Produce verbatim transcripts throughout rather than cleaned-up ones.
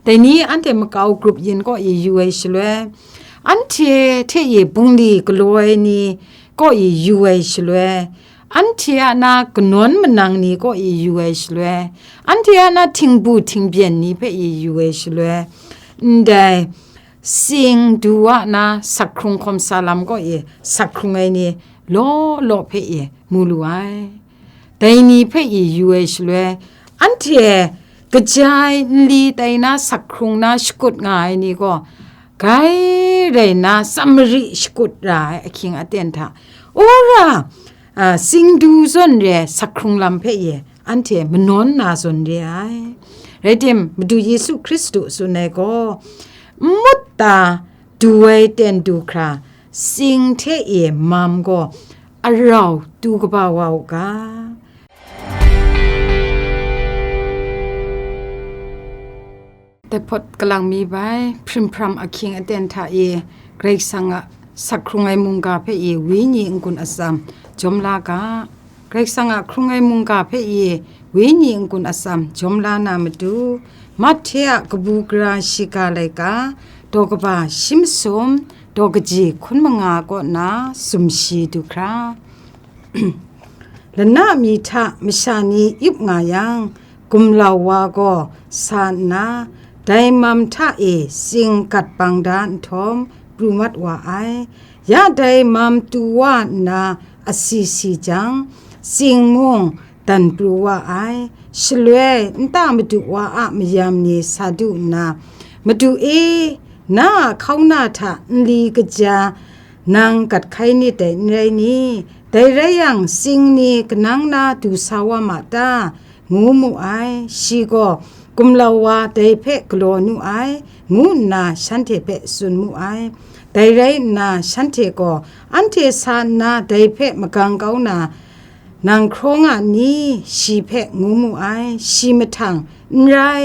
Dai ni anhte makau grup yin kaw e yu ai shaloi, anhte hte e bungli galaw ai ni kaw e yu ai shaloi, anhte a na kanawn manang ni kaw e yu ai shaloi, anhte a na htingbu htingbyen ni hpe e yu ai shaloi, ndai sing du a na sakhkrung hkawm sa lam kaw e sakhkrung ai ni law law hpe e mu lu ai. Dai ni hpe e yu ai shaloi, anhte kaja ai nli tai na sakhkrung na shakut nga ai ni gaw, grai rai na, tsam mari shakut ra ai ahkying aten hta, wora, a, singdu zawn re ai sakhkrung lam hpe e anhte manawn na zawn re ai. Rai tim, Madu Yesu Hkristu tsun ai gaw, n mut ta du ai ten du hkra, sing hte e mam gaw arau tu kaba wa u ga. Dai hpawt kalang mi bai, hprim hpram ahkying aten hta e, Karai Kasang a sakhkrung ai mungga hpe e, wenyi n-gun atsam jawm la ga. Karai Kasang a hkrung ai mungga hpe e, wenyi n-gun atsam jawm la na matu, Mahte a kabu gara shiga laika, daw kaba shi masum, daw kaji hkun manga kaw na sumshi du hkra. Lana mi hta masha ni yup nga yang, gumlau wa gaw sa nna, dai mam hta e sing gat bang da nhtawm, pru mat wa ai. Ya dai mam tu wa nna asi si jang, sing mung dan pru wa ai. Shaloi nta madu wa a mayam ni sa du nna, "Madu e, na a hkauna hta nli kaja nang gat hkai nit dai, n rai ni? Dai rai yang, sing ni kanang na du sa wa ma ta?" ngu mu ai. Shi gaw, "Gumlau wa dai hpe galaw nu ai," ngu nna shanhte hpe tsun mu ai. Dai rai nna, shanhte gaw, "Anhte sa nna dai hpe magang kau na, nang hkraw nga n ni?" shi hpe ngu mu ai. Shi mahtang, "N rai,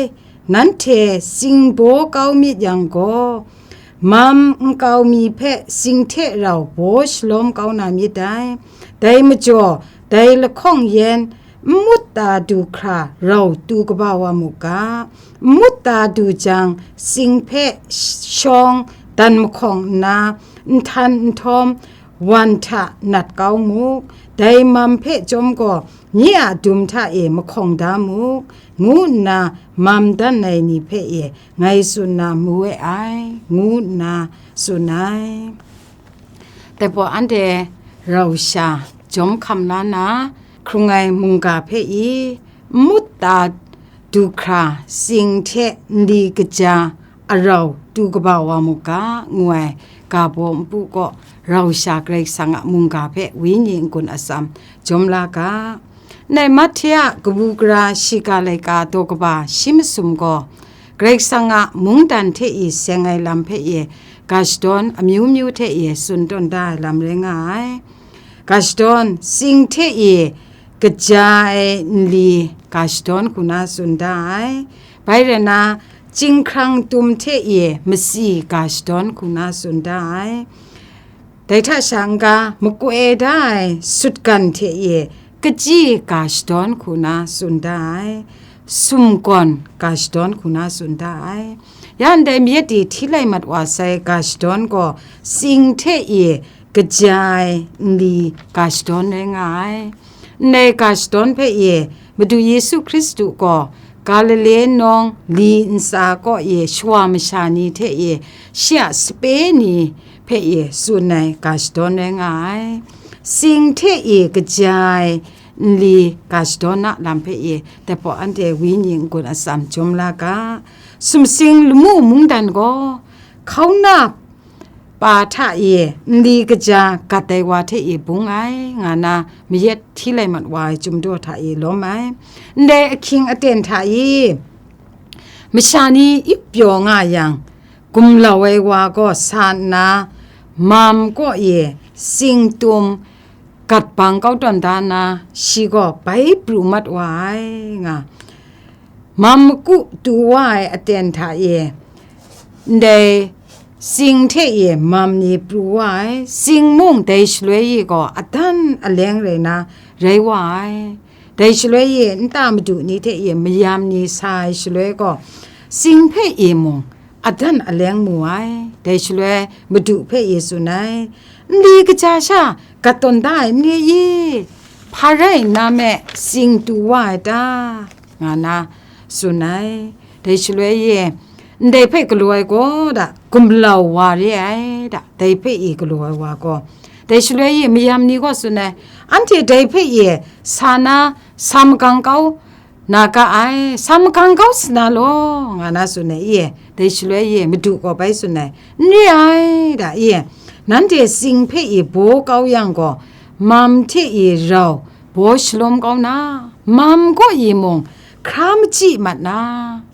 nanhte sing baw kau myit yang gaw, mam nkau mi hpe sing hte rau baw shalawm kau na myit dai. Dai majaw, dai lahkawng yen n mut ta du hkra rau tu kaba wa mu ga. N mut ta du jang, sing hpe shawng dan mahkawng nna, nhtan nhtawm, wan hta nat kau mu, dai mam hpe chyawm gaw, nye a dum hta e mahkawng da mu," ngu nna mam dan ai ni hpe e ngai tsun na mawe ai, ngu nna tsun ai. Dai gaw anhte rau sha jawm hkam la na, hkrung ai mungga hpe i, "N mut ta du hkra, sing hte nli kaja arau tu kaba wa mu ga," ngu ai ga baw npu kaw, rau sha Karai Kasang a mungga hpe wenyi n-gun atsam jawm la ga. Ndai Mahte a kabu gara shiga laika daw kaba shi masum gaw, Karai Kasang a mungdan hte e seng ai lam hpe e, ga shadawn amyu myu hte e tsun tawn da ai lam rai nga ai. Ga shadawn, sing hte e kaja ai nli ga shadawn hku na tsun da ai. Bai rai na, chyinghkrang tum hte e matsi ga shadawn hku na tsun da ai. Dai hta sha n-ga, makoi da ai sutgan hte e kachyi ga shadawn hku na tsun da ai. Sumgawn ga shadawn hku na tsun da ai. Ya ndai mayat e hti lai mat wa sai ga shadawn gaw, sing hte e kaja ai nli ga shadawn rai nga ai. Ndai ga shadawn hpe e, Madu Yesu Hkristu gaw Galile nawng li ntsa kaw e shawa masha ni hte e, shi a sape ni hpe e tsun ai ga shadawn rai nga ai. Sing hte e kaja ai nli ga shadawn a lam hpe e, dai gaw anhte wenyi n-gun atsam jawm la ga. Sumsing lamu mungdan gaw, hkauna pa hta e nli kaja gat ai wa hte e bung ai, nga na mayat hti lai mat wa ai chyum daw hta e lawm ai. Ndai ahkying aten hta e, masha ni ip pyaw nga yang, gumlau ai wa gaw sa nna, mam kaw e sing tum gat bang kau tawn da nna, shi gaw bai pru mat wa ai, nga. Mam maku tu wa ai aten hta e, ndai sing hte e mam ni pru wa ai, sing mung dai shaloi e gaw adan aleng rai na rai wa ai. Dai shaloi e nta madu ni hte e mayam ni sa ai shaloi gaw, Sing hpe e mung adan aleng mu ai. Dai shaloi Madu hpe e tsun ai, "Nli kaja sha gat tawn da ai n re i? Hpa rai nna me sing tu wa ai ta?" nga na tsun ai. Dai shaloi e, "Ndai hpe galaw ai gaw da, gumlau wa re ai da, dai hpe e galaw ai wa gaw." Dai shaloi e mayam ni gaw tsun ai, "Anhte dai hpe e sa na, sa magang kau na ga ai, sa magang kau sa na law," nga na tsun ai, i e, dai shaloi e Madu gaw bai tsun ai, "N re ai da, i e, nanhte sing hpe e baw kau yang gaw, mam hte e rau baw shalawm kau na, mam kaw e mung hkra machyi mat na,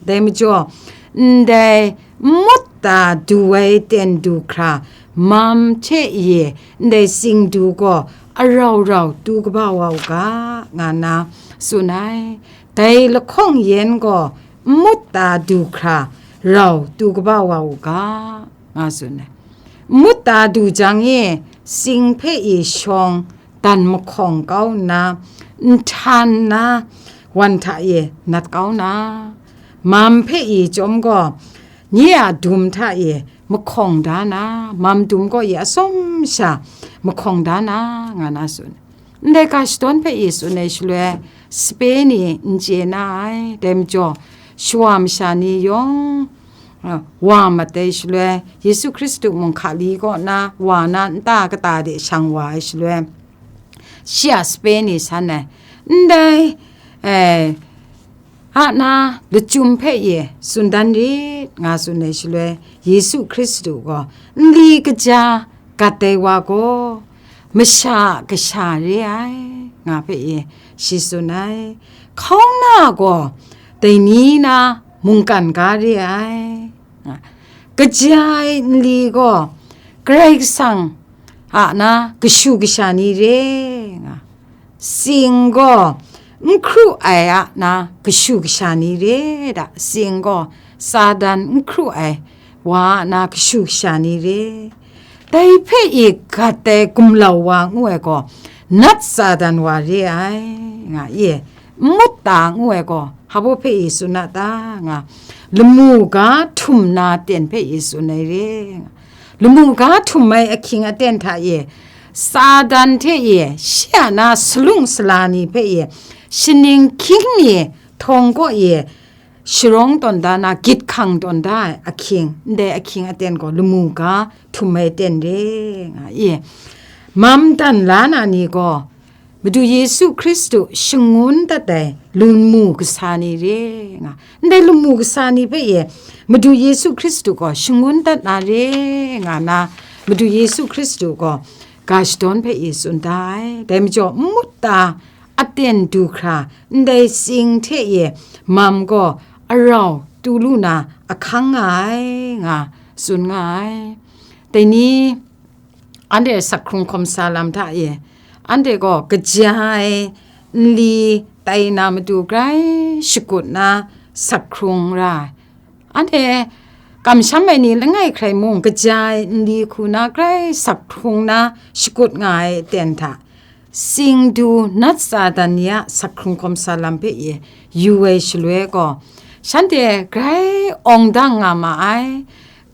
dai majaw, ndai n mut ta du ai ten du hkra, mam hte e ndai sing du gaw arau rau tu kaba wa u ga," nga na tsun ai. "Dai lahkawng yen gaw n mut ta du hkra rau tu kaba wa u ga," nga tsun ai. N mut ta du jang e, sing hpe e shawng dan mahkawng kau nna, nhtan na wan hta e nat kau na, mam hpe e chyawm gaw, nye a dum hta e mahkawng da na, mam dum kaw e atsawm sha mahkawng da na, nga na tsun. Ndai ga shadawn hpe e tsun ai shaloi, sape ni n chye na ai, dai majaw, shawa masha ni yawng, a, wa mat ai shaloi, Yesu Hkristu mung hkali kaw na wa na nta kata de shang wa ai shaloi, shi a sape ni san ai, "Ndai, eh, a na lachyum hpe e tsun dan rit," nga tsun ai shaloi, Yesu Hkristu gaw nli kaja gat ai wa gaw masha a kasha re ai, nga hpe e shi tsun ai. Hkauna gaw dai ni na mungkan ga re ai, nga. Kaja ai nli gaw Karai Kasang a na kashu kasha ni re, nga. Sing gaw n hkru ai a na kashu kasha ni re da, sing gaw Satan n hkru ai wa a na kashu kasha ni re. Dai hpe e gat ai gumlau wa ngu ai gaw, nat Satan wa re ai, nga, i e, n mut ta ngu ai gaw, hpa baw hpe e tsun a ta, nga, lamu ga htum na ten hpe e tsun ai re, nga. Lamu ga htum ai ahkying aten hta e, Satan hte e shi a na salung sala ni hpe e, shaning hkying mi htawng kaw e sharawng tawn da na, gyit hkang tawn da ai ahkying, ndai ahkying aten gaw lamu ga htum ai aten re, nga i. Mam dan la na ni gaw, Madu Yesu Hkristu shangun dat ai lamu kasa ni re, nga. Ndai lamu kasa ni hpe e, Madu Yesu Hkristu gaw shangun dat na re, nga na, Madu Yesu Hkristu gaw ga shadawn hpe e tsun da ai. Dai majaw, n mut ta aten du hkra, ndai sing hte e mam gaw arau tu lu na ahkang nga ai, nga tsun nga ai. Dai ni, anhte sak hkrung hkawm sa lam hta e, anhte gaw kaja ai nli tai na matu grai shakut na sak hkrung ra ai. Anhte kamsham ai ni langai hkrai mung, kaja ai nli hku na grai sak hkrung na shakut nga ai aten hta, sing du nat Satan ni a sak hkrung hkawm sa lam hpe e yu ai shaloi gaw, shanhte grai awng dang nga ma ai,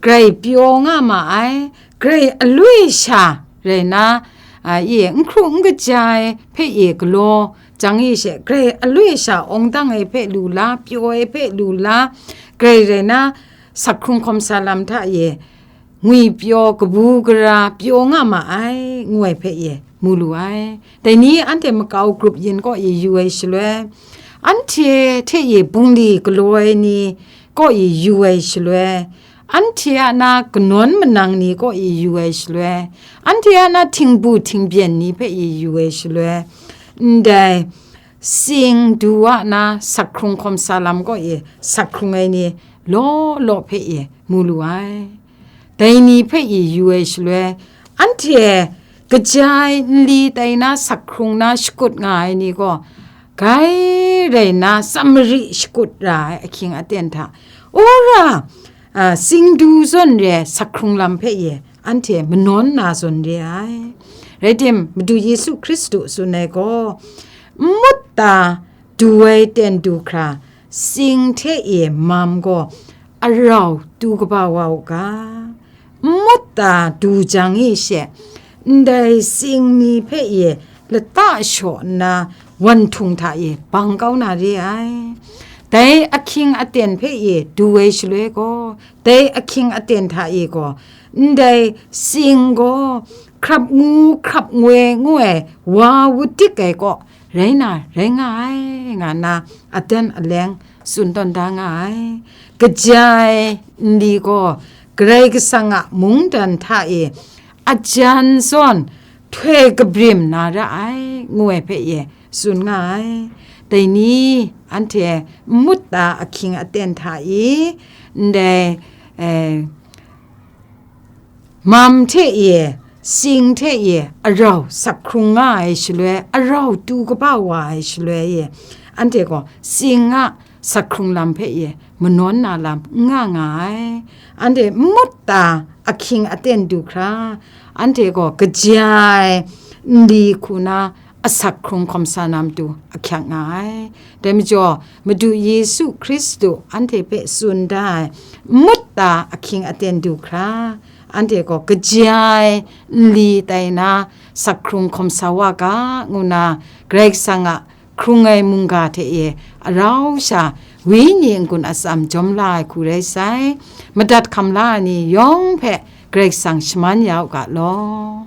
grai pyaw nga ma ai, grai aloi sha rai na, a, e, n hkru n kaja ai hpe e galaw jang e she, grai aloi sha awng dang ai hpe lu la, pyaw ai hpe lu la, grai rai na, sak hkrung hkawm sa lam hta e, ngwi pyaw, kabu gara pyaw nga ma ai, ngu ai hpe e mu lu ai. Dai ni anhte makau grup yin kaw e yu ai shaloi, anhte hte e bungli galaw ai ni kaw e yu ai shaloi, anhte a na kanawn manang ni kaw e yu ai shaloi, anhte a na htingbu htingbyen ni hpe e yu ai shaloi, ndai sing du a na sak hkrung hkawm sa lam kaw e sak hkrung ai ni law law hpe e mu lu ai. Dai ni hpe e yu ai shaloi, anhte kaja ai nli tai na sak hkrung na shakut nga ai ni gaw, grai rai na, tsamri shakut ra ai ahkying aten hta, wora, a, singdu zawn re ai sak hkrung lam hpe e anhte manawn na zawn re ai. Rai tim, Madu Yesu Hkristu tsun ai gaw, n mut ta du ai ten du hkra, sing hte e mam gaw arau tu kaba wa u ga, n mut ta du jang i she, ndai tsing ni hpe e lata shaw nna wan htung hta e bang kau na re ai. Dai ahkying aten hpe e du ai shaloi gaw, dai ahkying aten hta e gaw, ndai tsing gaw hkrap ngu hkrap ngoi ngu ai wa wut dik ai kaw rai na rai nga ai, nga nna adan aleng tsun tawn da nga ai. Kaja ai nli gaw Karai Kasang a mungdan hta e ajan zawn htoi kabrim na ra ai, ngu ai hpe e tsun nga ai. Dai ni anhte n mut ta ahkying aten hta e, ndai, eh, mam hte e, tsing hte e, arau sak hkrung nga ai shaloi, arau tu kaba wa ai shaloi e, anhte gaw tsing a sak hkrung lam hpe e manawn na lam n nga nga ai. Anhte n mut ta ahkying aten du hkra, anhte gaw kaja ai nli hku na asak hkrung hkawm sa na matu ahkyak nga ai. Dai majaw, Madu Yesu Hkristu anhte hpe tsun da ai, n mut ta ahkying aten du hkra, anhte gaw kaja ai nli tai na, sak hkrung hkawm sa wa ga, ngu na Karai Kasang a hkrung ai mungga hte e arau sha, wenyi n-gun atsam jawm la ai hku rai sai, madat hkam la ai ni yawng hpe Karai Kasang shaman ya u ga law.